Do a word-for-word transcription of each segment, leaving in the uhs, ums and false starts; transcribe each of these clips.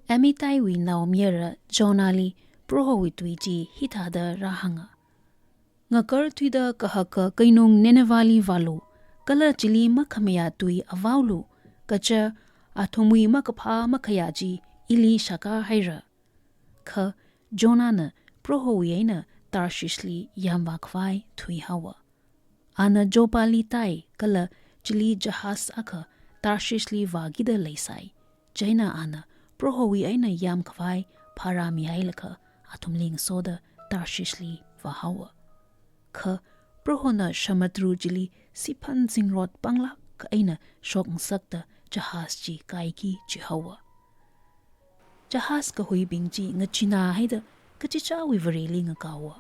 Amitaiwui naomayara Jonahli Prohowui tui chi hithāda rāhānga: Ngakarthuida kahaka keinung Ninevehli vālu, kala chili makhamayā tui avaolu, kaja athumwui makaphā makhayā chi ili shākā haira. Kha Jonahna Prohowui eina Tarshishli yāmvākhavai thuihaowa. Ana Joppali tai kala chili jahaz akha Tarshishli vākida leisai. Chieina ana Prohowui eina yāmkhavai pharāmihailaga athumli ngasoda Tarshishli vāhaowa. Kha Prohona samudru chili siphan zingrot panglāk eina shokngasakta jahaz chi kaiki jihaowa. Jahaz kahuibing chi ngachina haida kachichāwui vareli ngakaowa,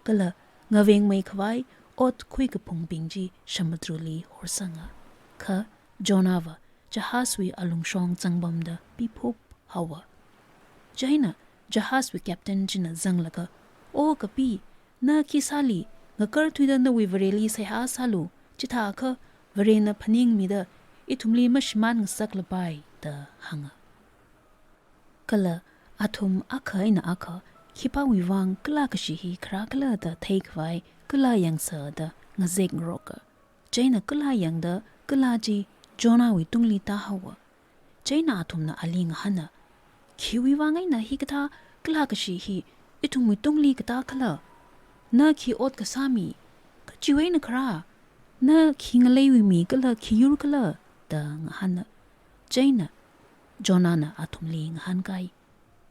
kala ngavengmeikhavai ot khuikaphungbing chi samudruli horsanga. Kha Jonahva jahazwui alungshong zangpamda piphup haowa. Chieina jahazwui captain china zanglaga, "O kapi, na khi sāli? Ngakarthuida nawui vareli seihā sālu, chithākha varena phaningmida ithumli mashimān ngasaklapai," da hānga. Kala athum akha eina akha khipāwui vang kala kashi hi kharākhala da theikhavai kala yangsa da ngazek ngaroka. Chieina kala yangda kala chi Jonahwui tungli tāhaowa. Chieina athumna ali ngahāna, "Khiwui vang eina hikathā kala kashi hi ithumwui tungli katākhala? Na khi ot kasā mi, kachiwui eina kharā? Na khi ngaleiwui mi kala khi yurkhala?" da ngahāna. Chieina Jonahna athumli ngahānkai,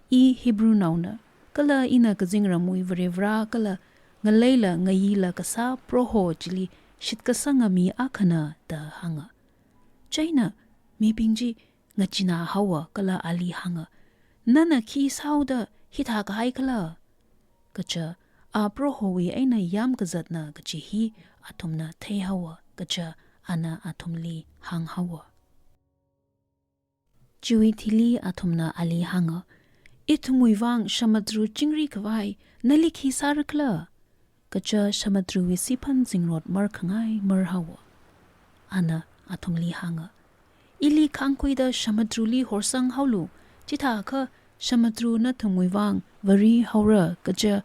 "I Hebrew naona, kala ina kazingramwui Varivarā kala ngaleila ngayila kasā Proho chili shitkasanga mi akhana," da hānga. Chieina mibing chi ngachina haowa kala ali hānga, "Nana khi sāhaoda hithākahai khala?" Kaja a Prohowui eina yāmkazatna kaji hi athumna theihaowa, kaja ana athumli hānghaowa. Chiwui thili athumna ali hānga, "Ithumwui vang samudru chingrikhavai nali khi sārakhala?" Kaja samudruwui siphan zingrot markhangai marhaowa. Ana athumli hānga, "Ili khāngkhuida samudruli horsanghaolu, chithākha samudru nathumwui vang varihaora, kaja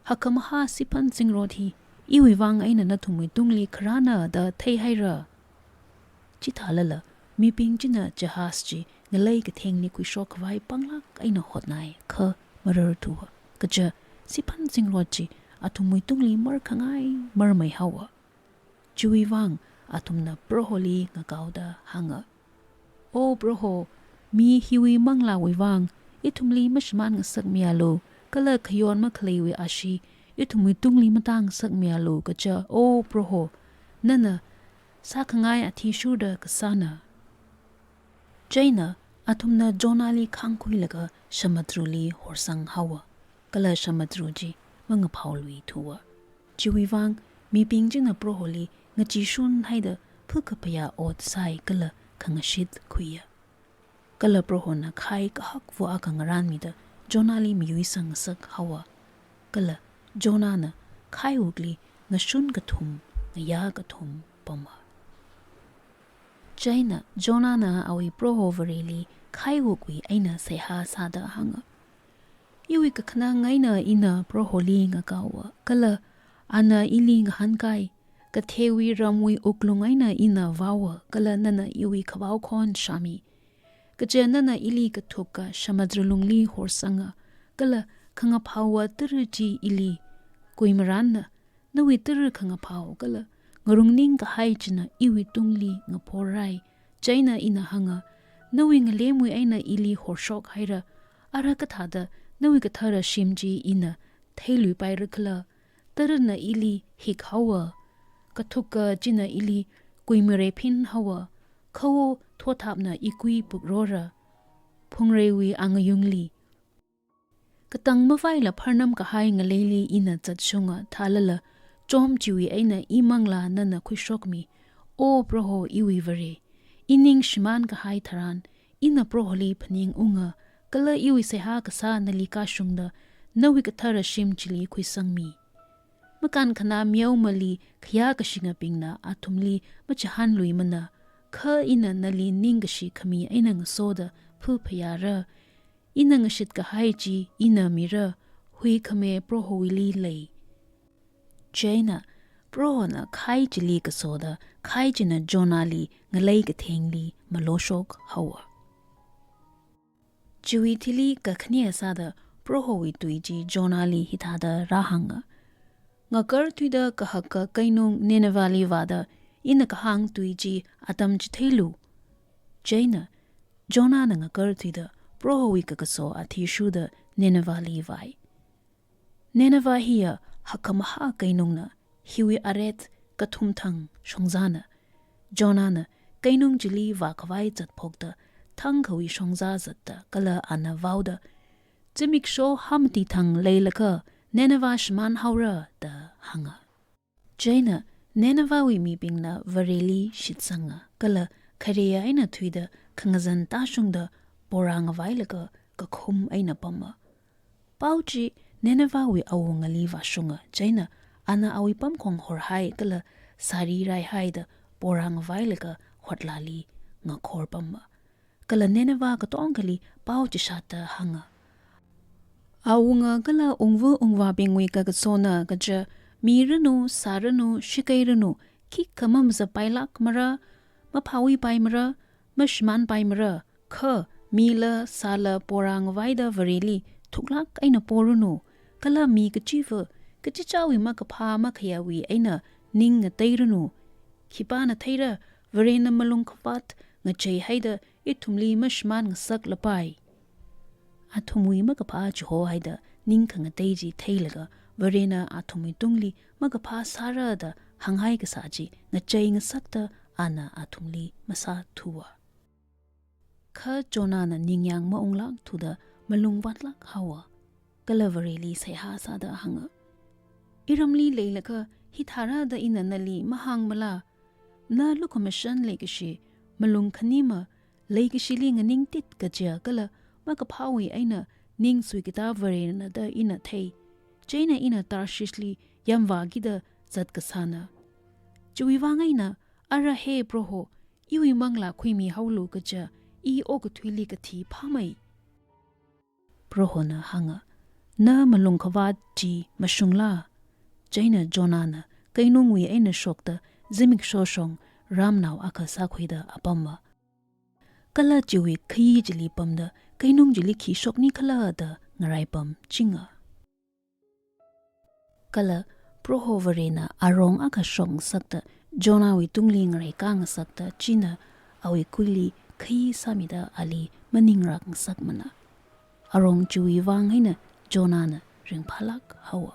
hakkhamahā siphan zingrot hi iwui vang eina nathumwui tungli kharāna da theihaira." Chithālala mibing china jahaz chi ngalei kathengli khuishokkhavai panglāk eina hotnai, kha mararthuwa, kaja siphan zingrot chi athumwui tungli markhangai marmeihaowa. Chiwui vang athumna Proholi ngakaoda hānga, "O Proho, mi hiwui manglāwui vang ithumli mashimān ngasakmialu, kala khayon makhaleiwui ashee ithumwui tungli matāngasakmialu, kaja O Proho, nana sākhangai athishurda kasāna." Chieina athumna Jonahli khāngkhuilaga samudruli horsanghaowa, kala samudru chi mangaphaoluithuwa. Chiwui vang mibing china Proholi ngachishun haida phakaphayā ot sāi kala khangashit khuiya. Kala Prohona khai kahakva akha ngarānmida Jonahli mayuisang ngasakhaowa. Kala Jonahna khaiwukli ngashun kathum, ngayā kathum pama. Chieina Jonahna awui Proho Vareli khaiwukwui eina seihā sāda hānga, "Iwui kakhanang eina ina Proholi ngakaowa, kala ana ili ngahānkai, katheiwui ramwui wuklung eina ina vāowa, kala nana iwui khavao khon shāmi. Kaja nana ili kathuka samudru lungli horsanga, kala khangaphaowa tara chi ili kuimaranna, nawui tara khangaphao kala ngarungning kahai china iwui tungli ngaphorai. Chieina ina hānga, nawui ngalemwui eina ili horshok haira, ara kathāda nawui kathara shim chi ina theiluipairakhala? Tarana ili hikhaowa, kathuka china ili kuimarephinhaowa, khawo thothapna ikui pukrora, phungreiwui angayungli. Katang mavaila pharnam kahai ngaleili ina zatshunga, thālala chom chiwui eina imanglā nana khuishokmi. O Proho iwui Vare, ining shimān kahai tharan, ina Proholi phaningunga, kala iwui seihā kasā nali kashungda, nawui kathara shim chili khuisangmi. Makānkhanā meomali khayākashingabingna athumli machihānluimana, kha ina nali ningkashi khami eina ngasoda phaphayāra. Ina ngashitkahai chi ina mira, huikhame Prohowuili lei. Chieina Prohona khai chili kasoda, khai china Jonahli ngalei kathengli maloshok haowa. Chiwui thili kakhane sāda Prohowui tui chi Jonahli hithāda rāhānga: Ngakarthuida kahaka keinung Ninevehli vāda ina kahāng tui chi atam chitheilu. Chieina Jonahna ngakarthuida Prohowui kakaso athishurda Ninevehli vāi. Nineveh hiya hakkhamahā keinungna, hiwui aret kathum thang shongzana. Jonahna keinung chili vākhavai zatphokta, thangkhawui shongza zatta kala ana vaoda, "Zimiksho hamati thang leilakha Nineveh shimān haora," da hānga. Chieina Ninevehwui mibingna Vareli shitsanga, kala khareya eina thuida khangazan tāshungda pora ngavailaga kakhum eina pama. Pao chi Ninevehwui awungali vāshunga, chieina ana awui pamkhong horhai kala sari raihaida pora ngavailaga hotlali ngakhor pama. Kala Nineveh katongkhali pao chishatta hānga: "Awunga kala wungva wungvābingwui kakasona kaja, miranu, sāranu, shikeiranu, khikha mamazappailākmara, maphāwuipaimara, mashimānpaimara, kha mila sāla pora ngavaida Vareli thuklāk eina poranu, kala mi kachiva, kachichāwui makaphā makhayāwui eina ning ngateiranu. Khipāna theira, Varena malung khavāt ngacheihaida ithumli mashimān ngasaklapai." Athumwui makaphā chihohaida ning khangatei chi theilaga, Varena athumwui tungli makaphā sāra da hānghai kasā chi ngachei ngasakta ana athumli masāthuwa. Kha Jonahna ningyāng maunglākthuda malung vātlāk haowa, kala Vareli seihā sāda hānga: "Iramli leilakha hithāra da ina nali mahāngmala? Na lukhamashan leikashi, malung khanima, leikashili nganingtit kaja kala makaphāwui eina ning suikatā Varena da ina thei. Chieina ina Tarshishli yamvākida zatkasāna. Chiwui vang eina, ara he Proho, iwui manglā khuimihaolu kaja, i okathuili kathi phāmei." Prohona hānga: "Na malung khavāt chi mashungla?" Chieina Jonahna keinungwui eina shokta zimiksho shong ramnao akha sākhuida apama. Kala chiwui khayi chili pamda keinung chili khi shoknikhala da ngaraipamchinga. Kala Proho Varena arong akha shokngasakta, Jonahwui tungli ngareikā ngasakta, china awui kuili khayi sāmida ali maningrak ngasakmana. Arong chiwui vang eina Jonahna ringphālāk haowa.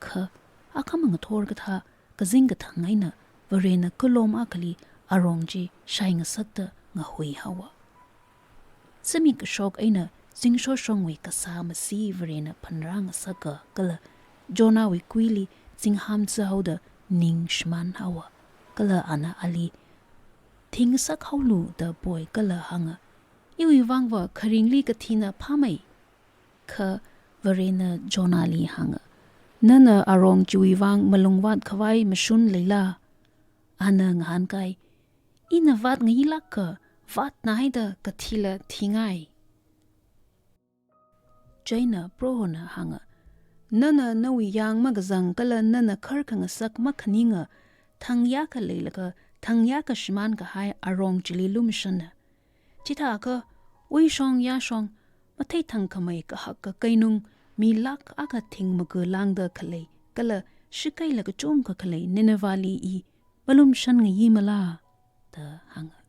Kha akhama ngathor kathā, kazing kathang eina Varena kalom akhali arong chi shai ngasakta ngahui haowa. Zimik kashok eina zingshoshongwui kasā masi Varena phanrā ngasaka kala Jonahwui kuili zingham zahaoda ning shimān haowa. Kala ana ali, "Thingasak haolu," da poi kala hānga, "Iwui vangva kharingli kathina phāmei." Kha Varena Jonahli hānga, "Nana arong chiwui vang malung vātkhavai mashun leila?" Ana ngahānkai, "Ina vātngailāka, vātnahaida kathila thingai." Chieina Prohona hānga, "Nana nawui yang makazang kala nana kharkhangasak makhaninga, thang yākha leilakha thang yākha shimānkahai arong chili lumashanna. Chithākha uishong yāshong, matheithangkhamei kahaka keinung, mi lakh akha thing maga lāngda khalei kala shikeila kachungkha khalei Ninevehli i malumashan ngayimala?" da hānga.